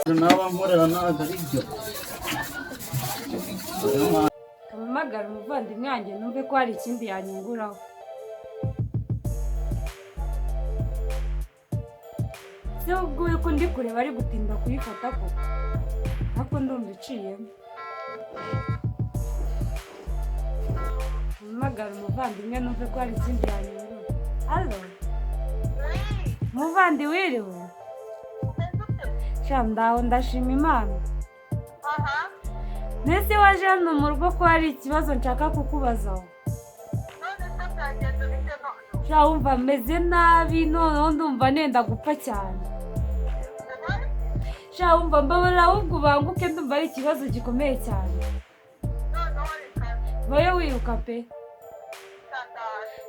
Naba nkorera ntabwo ari byo. Kampamagara umuvandimwe wanjye numve ko hari ikindi yanyunguraho. Se ubwo we ko ndi kureba ari gutinda kuyifata koko? Ariko ndumva iciyemo. Mpamagara umuvandimwe numve ko hari ikindi yanyungura. Allo, muvandi, wiriwe? Sha, ndaho, ndashima Imana. Mbese waje hano mu rugo ko hari ikibazo nshaka kukubazaho? Sha, wumva meze nabi, noneho ndumva nenda gupfa cyane. Sha, wumva, mbabara ahubwo ubanguke, ndumva ari ikibazo gikomeye cyane. Vayo wiruka pe.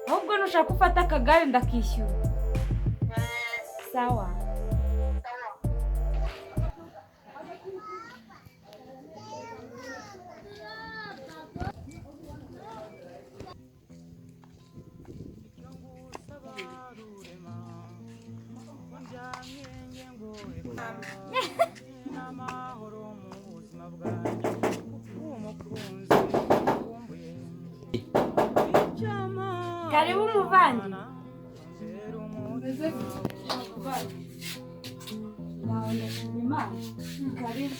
Ahubwo nushaka ufata akagare, ndakishyura. Sawa. Karibu muvandi. Meze? Ndaho, ndashima Imana. Karibu.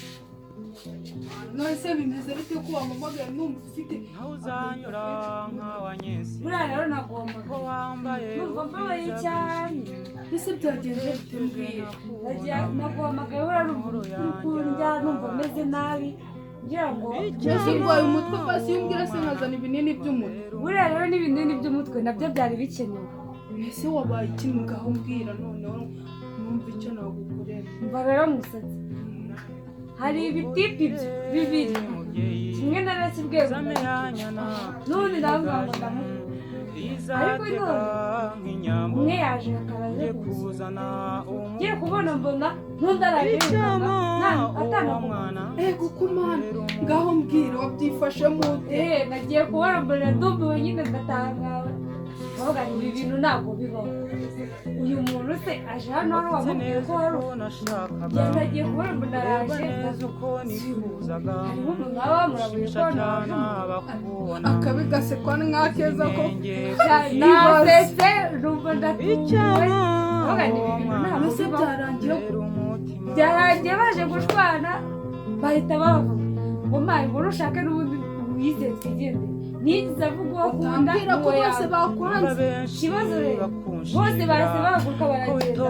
None se bimeze bite ko wampamagaye numva ufite? Buriya rero nagombaga, numva mbabaye cyane. Ese byagenze bite? Mbwira. Naguhamagaye buriya numva uri kundya, numva meze nabi, ngira ngo Mbese urwaye umutwe? Basi iyo umbwira se nkazana ibinini by'umutwe. Buriya rero n'ibinini by'umutwe nabyo byari bikenewe. Mbese wabaye iki? Ngaho mbwira noneho numva icyo nagukorera. Mva rero musatsi, hari ibitipi bibiri, kimwe narakibwiye ngo ndagikunda, n'ubundi ndavuga ngo ndamukunda, ariko none umwe yaje akaba aje kunsura, ngiye kubona mbona n'undi araje yirukanka atanakubona. Ego kumana, ngaho mbwira, wabyifashemo ute? Nagiye kubona mbona ndumiwe nyine, ndatangawe, ndavuga ngo ibi bintu ntabwo bibaho. Uyu muntu se aje hano wari wamubwiye ko wari ugenda? Agiye kubona mbona araje, hariho umuntu waba wamurabuye ko hano haje umuntu. Akabi gasekwa nk'akeza ko. Nasetse, numva ndatunguwe, ndavuga ngo ibi bintu ntabwo Mbese bibaho. byarangiye? Byarangiye baje gushwana, bahita bavuga ngo mari ngo nushake n'ubundi wizeye twigendere. Ntiyigeze avuga uwo akunda Utambwira ko n'uwo bose yanga. bakwanze? Ikibazo rero, bose bahise bahaguruka baragenda.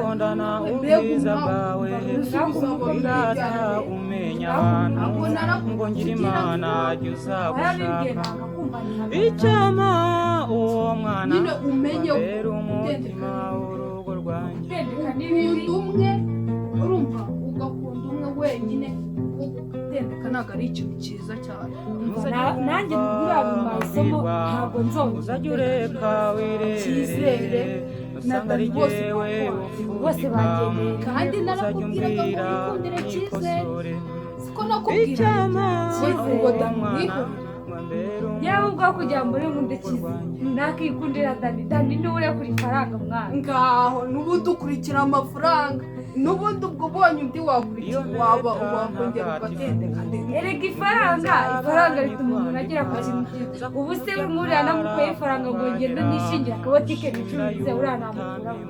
Mbega umwaku! Ntabwo Barabimbwiye nanga kumva, ntihagarara. Nyine umenye gutendeka. Gutendeka ni bibi. Ukunda umwe, urumva, ugakunda umwe wenyine. Gutendeka ntabwo ari ikintu cyiza cyane. Nanjye buriya bimpaye isomo, ntabwo nzongera. Cyizere na Dani bose bakwanze. Bose bagendeye. Kandi narakubwiraga ngo wikundire Cyizere, siko nakubwira ngo Dani mwihorere? Yewe, ubwo kugira ngo uri nkunde cyiza, nakikundira Dani. Dani niwe urekura ifaranga, mwana. Ngaho n'ubundi ukurikira amafaranga, n'ubundi ubwo ubonye undi wakurikira, waba wakongera ugatendeka ndetse. Erega ifaranga rituma umuntu agera ku kintu cyiza. Ubu se nkuriya namukuye ifaranga ngo ngende nishingire akabotike nicururize, uriya namukuraho?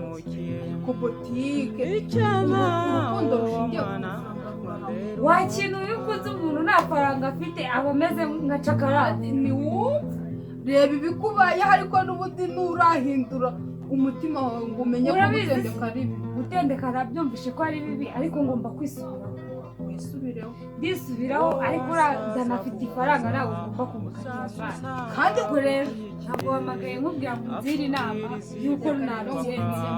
Ku botike, urukundo rushingiye ku mafaranga ruraramba. Wa kintu, iyo ukunze umuntu nta faranga afite, aba ameze nka cakarate. Ni wumva, reba ibikubayeho, ariko n'ubundi nturahindura umutima wawe ngo umenye ko Urabizi se? gutendeka ari bibi. Gutendeka nabyumvishe ko ari bibi, ariko ngomba kwisubiraho. Wisubiraho. Ndisubiraho, ariko uriya afite ifaranga, ntabwo ngomba kumukatira amafaranga. Kandi Ubwo rero ntabwo wahamagaye nkubwira ngo ungire inama y'uko nabigenza.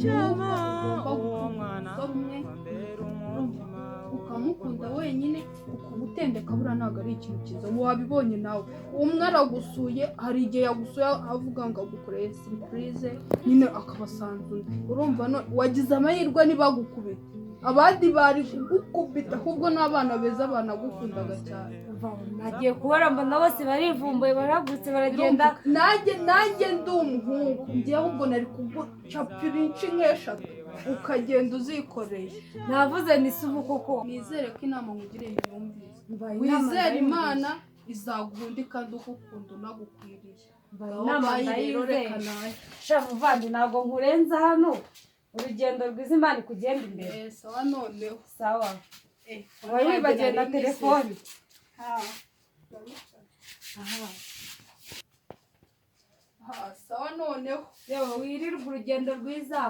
Inama yawe ugomba gukunda umusore umwe, urumva, ukamukunda wenyine, kuko gutendeka buriya ntabwo ari ikintu cyiza. Wabibonye nawe, umwe aragusuye, hari igihe yagusuye avuga ngo agukoreye surprise nyine, akabasanza undi. Urumva wagize amahirwe ntibagukubite, abandi bari kugukubita. Ahubwo n'abana beza banagukundaga cyane. Nagiye kubona mbona bose barivumbuye, barahagurutse, baragenda. Nanjye ndi umuhungu. Ngiye ahubwo nari kugucapira inshi nk'eshatu ukagenda uzikoreye. Navuze ni se ubu koko. Nizere ko inama nkugiriye yumvise. Mbaye inama Wizere ndayumvise. Imana izaguha undi kandi ugukunda unagukwiriye. Mbaye Aho inama bayi rero, ndayizeye. reka nawe. Sha muvandi, ntabwo nkurenza hano. Urugendo rwiza, Imana ikugenda imbere. Eh, sawa noneho. Sawa. Eh, Wari wibagiwe na telefone. Ha. Aha. Ha, sawa noneho. Yewe, wirirwe, urugendo rwiza.